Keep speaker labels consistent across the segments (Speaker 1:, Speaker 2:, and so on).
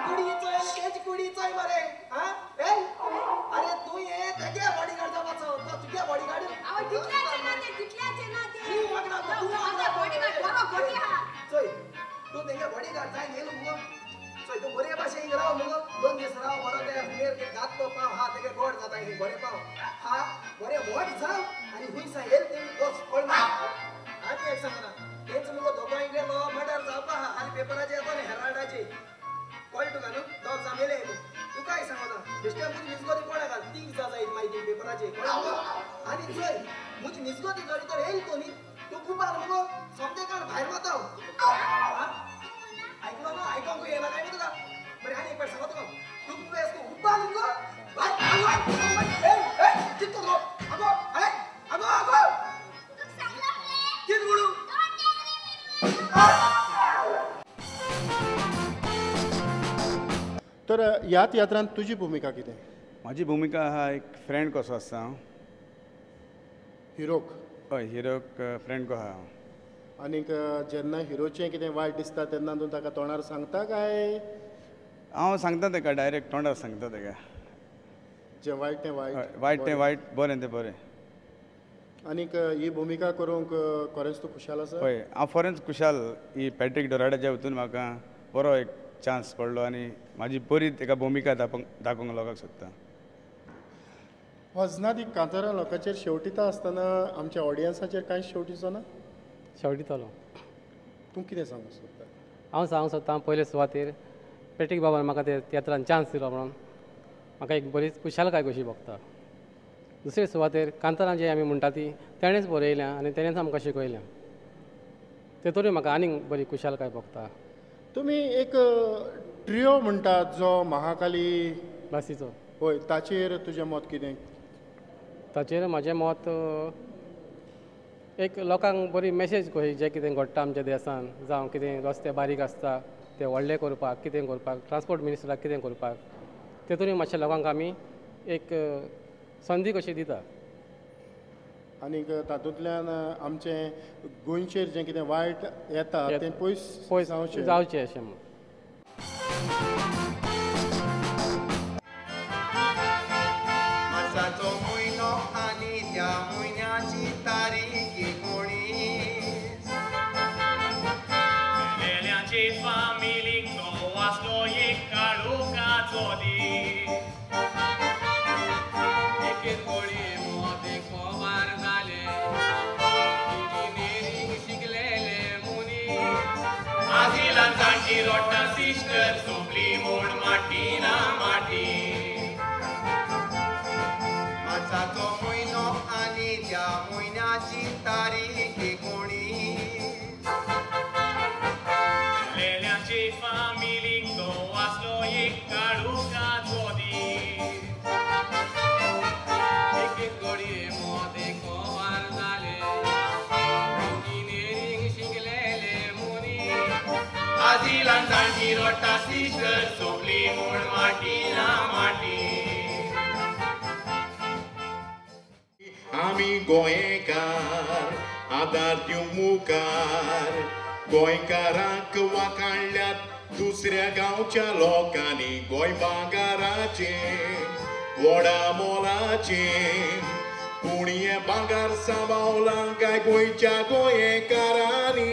Speaker 1: कुडी चोय तेजी कुडी चोय मरे. हा अरे तूं हे तेगे बॉडीगार्ड जावपाचो, तो तुगे बॉडीगार्ड. चोय तूं तेगे बॉडीगार्ड जाय न्ही मुगो. चोय तूं बरे भाशेन राव मुगो, 2 दीस राव बरो ते हुमेर घात तो पाव हा तेगे गोड जाता हे बरे पाव हा बरे व्हड जाव आनी हुंय सा येल ते वच पळ. आनी एक सांगना तेच मुगो दोगांय गेलो मर्डर जावपा आहा आनी पेपराचेर येतो न्ही हेराल्डाचेर कळ्ळें तुका न्हू. दोग जामेले तुकाय सांगता बेश्टे म्हजी मिजगोती कोणा घाल तीग जा जायत मागीर पेपराचेर कळ्ळें मुगो. आनी चोय म्हजी मिजगोती जरी तर येयल तो न्ही तूं कुपार मुगो सोमतें काड भायर वता. आयकलो ना? आयकोंकूय येना काय न्ही तुका? बरें आनी एक फावट सांगता तुका तूं मुगो उपार मुगो कितें गो आगो आगो आगो कितें म्हणू.
Speaker 2: तर ह्या तियात्रांत तुजी भुमिका कितें?
Speaker 3: म्हाजी भुमिका आहा एक फ्रेंड कसो आसता हांव.
Speaker 2: हिरोक?
Speaker 3: हय, हिरोक फ्रेंड कसो आहा हांव.
Speaker 2: आनीक जेन्ना हिरोचें कितें वायट दिसता तेन्ना तूं ताका तोंडार सांगता काय?
Speaker 3: हांव सांगता ताका डायरेक्ट तोंडार सांगता ताका,
Speaker 2: जें वायट तें वायट,
Speaker 3: वायट तें वायट, बरें तें बरें.
Speaker 2: आनीक ही भुमिका करूंक खरेंच तूं खुशाल आसा?
Speaker 3: हय, हांव खरेंच खुशाल. ही पॅट्रीक डोराडाच्या हितून म्हाका बरो एक चान्स पडलो आनी म्हाजी बरी ताका भुमिका दाखोवंक लोकांक सोदता.
Speaker 2: वजनादी कांतारां लोकांचेर शेवटिता आसतना आमच्या ऑडियन्साचेर कांय शेवटिचो ना?
Speaker 4: शेवटितलो.
Speaker 2: तूं कितें सांगूंक सोदता?
Speaker 4: हांव सांगूंक सोदता पयले सुवातेर पॅट्रीक बाबान म्हाका ते तियात्रान चान्स दिलो म्हणून म्हाका एक बरीच खुशालकाय कशी भोगता. दुसरे सुवातेर कांतारां जी आमी म्हणटा ती तेणेच बरयल्या आनी तेणेच आमकां शिकयल्या, तेतूनय म्हाका आनीक बरी खुशालकाय भोगता.
Speaker 2: तुमी एक ट्रियो म्हणटात जो महाकाली
Speaker 4: भासीचो,
Speaker 2: हय, ताचेर तुजें मत कितें?
Speaker 4: ताचेर म्हाजें मत एक लोकांक बरी मॅसेज कशी जें कितें घडटा आमच्या देसान, जावं कितें रस्ते बारीक आसता ते व्हडले करपाक, कितें करपाक, ट्रान्सपोर्ट मिनिस्टराक कितें करपाक, तेतूनय मातशें लोकांक आमी एक संदी कशी दिता.
Speaker 2: आनीक तातूंतल्यान आमचें गोंयचेर जें कितें वायट येता तें पयस पयस
Speaker 4: जावचें अशें म्हूण.
Speaker 5: मार्चाचो म्हयनो आनी त्या म्हयन्याची तारीख 19.
Speaker 6: मेलेल्यांचे फामिलीक तो आसलो एक काळोखाचो दीस. सिस्टर सोंपली म्हूण माटी ना माटी.
Speaker 5: मार्चाचो म्हयनो आनी त्या म्हयन्याची तारीख 19.
Speaker 6: मेलेल्यांचे फामिलीक तो आसलो एक काळोखाचो दीस.
Speaker 7: एक घडये मोदें कोवार जालें इंजिनियरींग शिकलेले मनीस.
Speaker 6: आजिलान जाणटी रोडटा सिस्टर सोंपली म्हूण माटी ना माटी.
Speaker 8: आमी गोंयकार आदार दिवंक मुखार, गोंयकारांक वाकाडल्यात दुसऱ्या गांवच्या लोकांनी. गोंय भांगराचें व्हडा मोलाचें, पूण हें भांगर सांबावलां काय गोंयच्या गोंयकारांनी.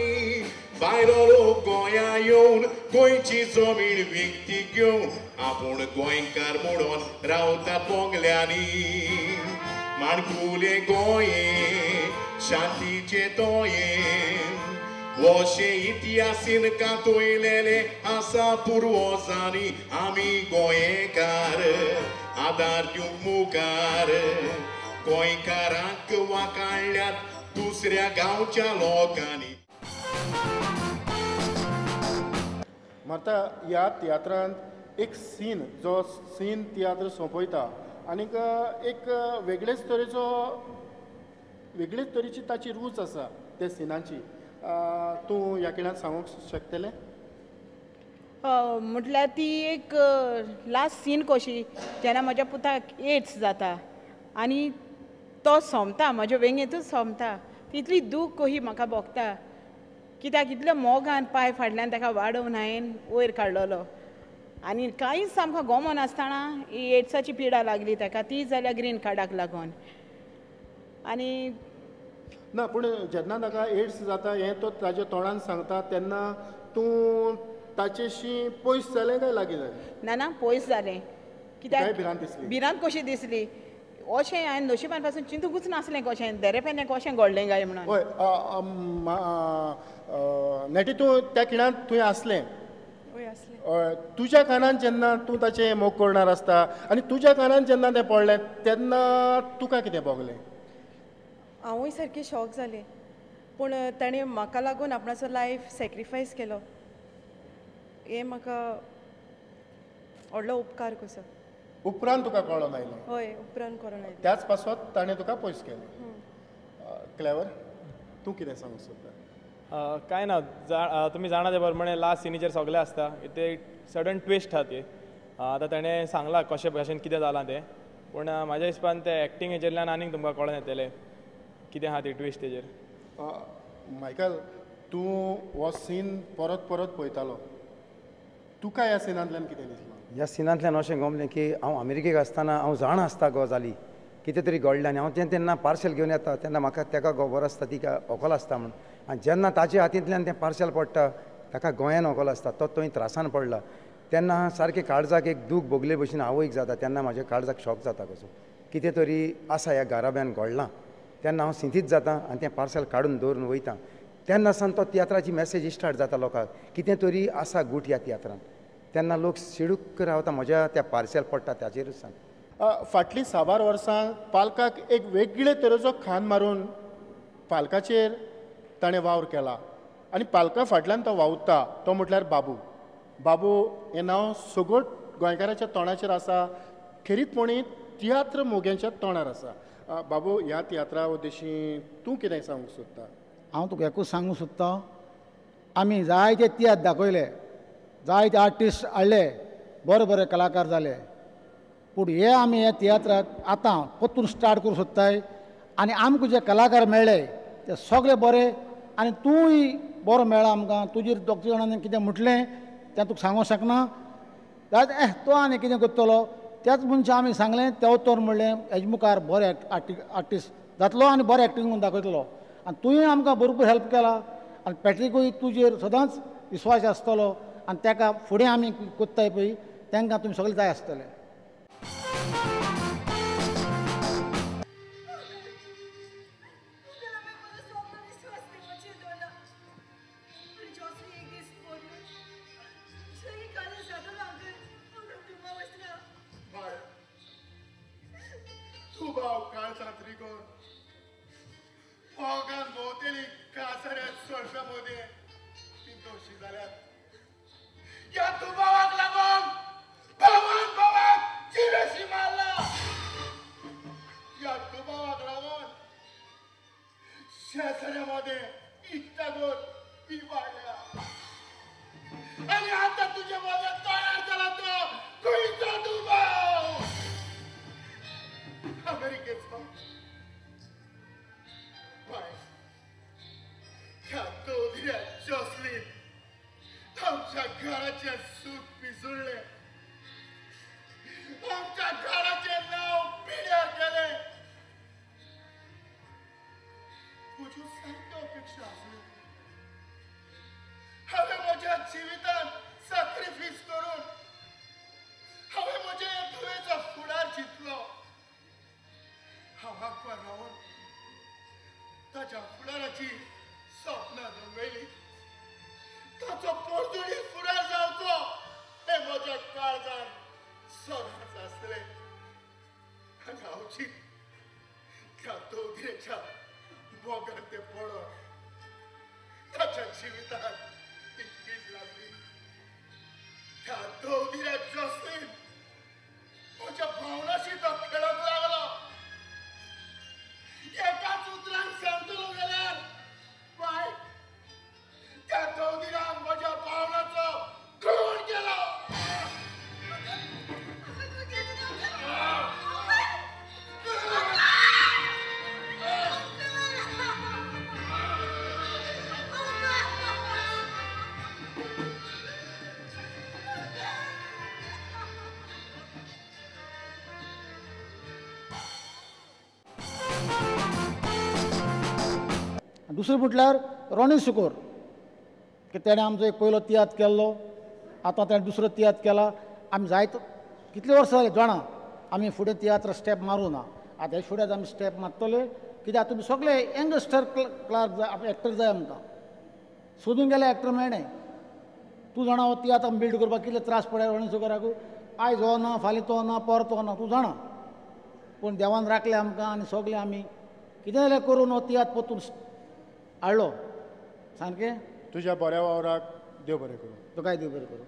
Speaker 8: भायलो लोक गोंया येवन गोंयची जमीन विकती घेवन आपूण गोंयकार म्हणून रावता बोंगल्यांनी. माणकुलें गोंयें शांतीचें तोयें, वशें इतिहासीन कांतोयलेलें आसा पुर्वजांनी. आमी गोंयकार आदार दिवंक मुखार, गोंयकारांक वाकाडल्यात दुसऱ्या गांवच्या लोकांनी.
Speaker 2: मार्ता, ह्या तियात्रांत एक सीन जो सीन तियात्र सोंपयता आनीक एक वेगळेच तरेचो वेगळेच तरेची ताची रूच आसा त्या सिनाची, तूं ह्या खिणाक सांगूंक शकतलें?
Speaker 9: म्हटल्यार ती एक लास्ट सीन कशी जेन्ना म्हज्या पुताक एड्स जाता आनी तो सोंपता, म्हज्या वेंगेंतूच सोंपता, तितली दूख कशी म्हाका भोगता कित्याक इतल्या मोगान पांय फाटल्यान ताका वाडोवन हांवें वयर काडलेलो आनी कांयच आमकां गोमो नासतना ही एड्साची पिडा लागली ताका, ती जाल्यार ग्रीन कार्डाक लागून. आनी
Speaker 2: ना पूण जेन्ना ताका एड्स जाता हें तो ताच्या तोंडान सांगता तेन्ना तूं ताचेशी पयस जालें काय लागीं जालें?
Speaker 9: ना ना पयस जालें. कित्याक
Speaker 2: भिरांत दिसली?
Speaker 9: भिरांत कशी दिसली अशें हांवें नशिबान पासून चिंतूंकूच नासलें कशें देरेपेन्या कशें घडलें काय म्हणून.
Speaker 2: हय नेटी, तूं त्या खिणांत थंय आसलें? हय. तुज्या कानान जेन्ना तूं ताचें मोग करणार आसता आनी तुज्या कानान जेन्ना तें पडलें तेन्ना तुका कितें भोगलें?
Speaker 10: हांवूय सारकें शॉक जालें, पूण ताणें म्हाका लागून आपणाचो लायफ सॅक्रिफायस केलो, हें म्हाका व्हडलो उपकार कसो.
Speaker 2: उपरांत तुका कळोन आयलें?
Speaker 10: हय, उपरांत कळोन आयलें.
Speaker 2: त्याच पासत ताणें तुका पयस केलें. क्लेवर, तूं कितें सांगूंक सोदता?
Speaker 6: कांय ना, तुमी जाणा ते प्रमाणे लास्ट सिनीचेर सगळें आसता, ते सडन ट्विस्ट आहा ते. आतां ताणें सांगलां कशें भाशेन कितें जालां तें, पूण म्हाज्या हिसपान ते एक्टिंग हेजेरल्यान आनीक तुमकां कळोन येतलें कितें आहा ती ट्विस्ट तेजेर.
Speaker 2: मायकल, तूं हो सीन परत परत पळयतालो, तुका ह्या सिनांतल्यान कितें दिसलें?
Speaker 11: ह्या सिनांतल्यान अशें गमलें की हांव अमेरिकेक आसतना हांव जाणा आसता गजाली कितें तरी घडलें आनी हांव तें तेन्ना पार्सल घेवन येता तेन्ना म्हाका ताका खबर आसता ती व्हंकल आसता म्हूण, आनी जेन्ना ताच्या हातींतल्यान तें पार्सल पडटा ताका गोंयान व्हंकल आसता, तो थंय त्रासान पडला तेन्ना सारकें काळजाक एक दूख भोगले भशेन आवयक जाता, तेन्ना म्हाज्या काळजाक शॉक जाता कसो कितें तरी आसा ह्या घराब्यान घडलां, तेन्ना हांव सिंतीत जाता आनी तें पार्सल काडून दवरून वयता. तेन्ना सावन तो तियात्राची मॅसेज स्टार्ट जाता लोकांक कितें तरी आसा गूट ह्या तियात्रान, तेन्ना लोक शिडूक रावता म्हज्या त्या पार्सल पडटा ताचेरूच सांग.
Speaker 2: फाटलीं साबार वर्सां पालकाक एक वेगळे तरेचो खान मारून पालकाचेर ताणें वावर केला आनी पालका फाटल्यान तो वावुरता तो म्हटल्यार बाबू. बाबू हें नांव सगळ्या गोंयकाराच्या तोंडाचेर आसा, खेरीतपणी तियात्र मोग्यांच्या तोंडार आसा. बाबू, ह्या तियात्रा उद्देशी तूं कितें सांगूंक सोदता?
Speaker 12: हांव तुका एकूच सांगूंक सोदता, आमी जायते तियात्र दाखयले, जायते आर्टिस्ट हाडले, बरे बरे कलाकार जाले, पूण हे आमी ह्या तियात्राक आतां परतून स्टार्ट करूंक सोदताय आनी आमकां जे कलाकार मेळ्ळे ते सगळे बरे, आनी तूंय बरो मेळ्ळा आमकां, तुजेर दोग जाणांनी कितें म्हटलें तें तुका सांगूंक शकना, तो आनी कितें करतलो त्याच मनशां आमी सांगलें ते तर म्हणलें हेजे मुखार बरे आर्टिस्ट जातलो आनी बरें एक्टींग करून दाखयतलो, आनी तुवें आमकां भरपूर हेल्प केला आनी पॅट्रिकूय तुजेर सदांच विस्वास आसतलो आनी ताका फुडें आमी कोत्ताय पळय तांकां तुमी सगळे जाय आसतले. आनी दुसरें म्हटल्यार रोनी सुकोर की तेणें आमचो एक पयलो तियात्र केल्लो, आतां तेणें दुसरो तियात्र केला. आमी जायत कितले वर्सां जालीं जाणा आमी फुडें तियात्र स्टेप मारूं ना, आतां हे फुडें आमी स्टेप मारतले. कित्याक तुमी सगळे यंगस्टर क्लार्क जाय, एक्टर जाय आमकां. सोदून गेले एक्टर मेळ्ळे. तूं जाणा हो तियात्र आमी बिल्ड करपाक कितले त्रास पडले रोनी सुकोराक. आयज हो ना, फाल्यां तो ना, पर तो ना, तूं जाणा. पूण देवान राखले आमकां आनी सगळे आमी कितें जाल्यार करून हो तियात्र परतून हाडलो सामकें.
Speaker 2: तुज्या बऱ्या वावराक देव बरें करूं.
Speaker 12: तुकाय देव बरें करूं.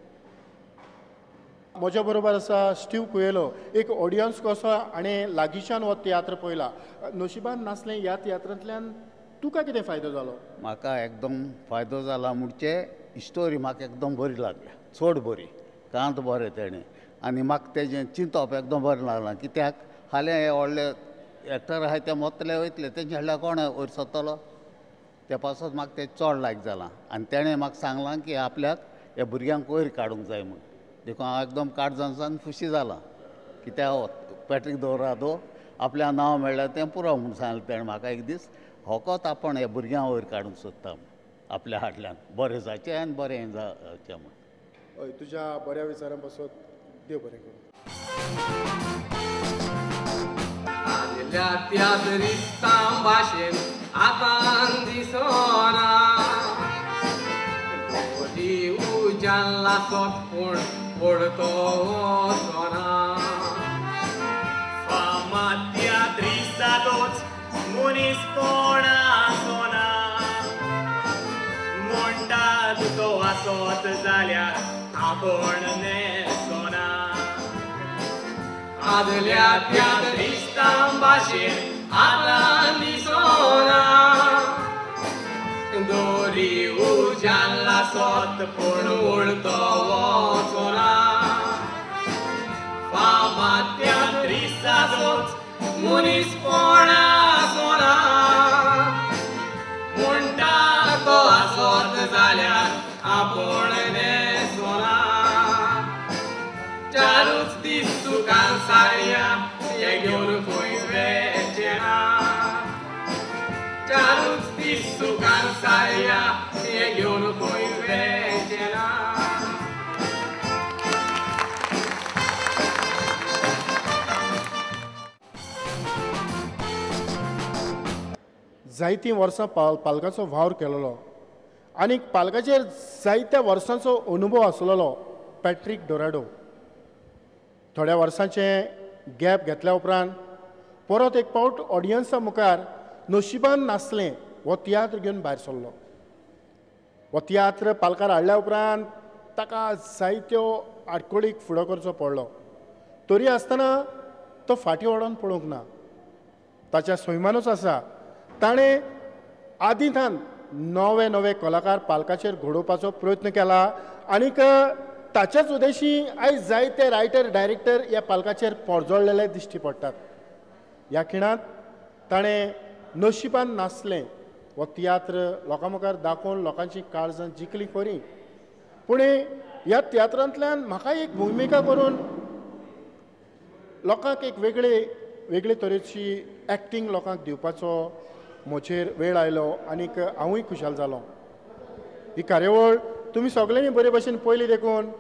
Speaker 2: म्हज्या बरोबर आसा स्टीव कुयेलो, एक ऑडियन्स कसो आनी लागींच्यान हो तियात्र पळयला. नशिबान नासलें ह्या तियात्रांतल्यान तुका कितें फायदो जालो?
Speaker 13: म्हाका एकदम फायदो जाला म्हणजे स्टोरी म्हाका एकदम बरी लागल्या, चड बरी, कांत बरें तेणें. आनी म्हाका तेजें चिंतप एकदम बरें लागलां. कित्याक फाल्यां हे व्हडले एक्टर आहाय ते मोतले वयतले, तेंचे हाडल्यार कोण वयर सरतलो? ते पासत म्हाका तें चड लायक जालां. आनी तेणें म्हाका सांगलां की आपल्याक ह्या भुरग्यांक वयर काडूंक जाय म्हूण. देखून हांव एकदम काळजान खुशी जालां. कित्याक पॅट्रीक दोरादो आपल्या नांव मेळ्ळ्यार तें पुरो म्हूण सांगलें तेणें म्हाका एक दीस. होकोत आपूण ह्या भुरग्यांक वयर काडूंक सोदता म्हूण, आपल्या हाडल्यान बरें जावचें आनी बरें जावचें म्हूण.
Speaker 2: हय, तुज्या बऱ्या विचारां पासत देव बरें करूं.
Speaker 7: आदल्या तियात्रिस्तां भाशेन आतां दिसना, दोरी उज्यान लासत पूण पडतो वचना.
Speaker 14: फामाद तियात्रिस्ताचोच मनीसपण आसना, म्हणटा तो आसत जाल्यार आपूण न्हेसना.
Speaker 7: आदल्या तियात्रिस्तां भाशेन आतां दिसना, दोरी उज्यान लासत पूण उडतो वचना. फामाद तियात्रिस्ताचोच मनीसपण आसना, म्हणटा तो आसत जाल्यार आपूण न्हेसना. चारूच दीस तुका सारया हे घेवन खंय वेचें ना, चारूच दीस तुका सारया हे घेवन खंय वेचें ना.
Speaker 2: जायतीं वर्सां पालकाचो वावर केलेलो आनी पालकाचेर जायत्या वर्सांचो अनुभव आसलेलो पॅट्रीक डोराडो थोड्या वर्सांचें गॅप घेतल्या उपरांत परत एक पावट ऑडियन्सा मुखार नशिबान नासलें हो तियात्र घेवन भायर सरलो. हो तियात्र पालकार हाडल्या उपरांत ताका जायत्यो आडखळीक फुडो करचो पडलो, तरी आसतना तो फाटीं वळोन पळोवंक ना. ताच्या सैमानूच आसा, ताणें आदींथान नवे नवे कलाकार पालकाचेर घडोवपाचो प्रयत्न केला आनीक ताच्याच उद्देशी आयज जायते रायटर डायरेक्टर ह्या पालकाचेर पोरजोळलेले दिश्टी पडटात. ह्या खिणांत ताणें नशिबान नासलें हो तियात्र लोकां मुखार दाखोवन लोकांची काळजां जिखली खरी, पूण ह्या तियात्रांतल्यान म्हाका एक भुमिका करून लोकांक एक वेगळे वेगळे तरेची एक्टींग लोकांक दिवपाचो म्हजेर वेळ आयलो आनीक हांवूय खुशाल जालो. ही कार्यावळ तुमी सगळ्यांनी बरे भशेन पळयली देखून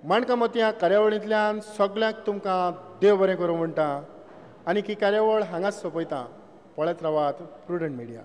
Speaker 2: माणकामती कार्यावळींतल्यान सगळ्यांक तुमकां देव बरें करूं म्हणटा आनी ही कार्यावळ हांगाच सोंपयता. पळयत रावात प्रुडंट मिडिया.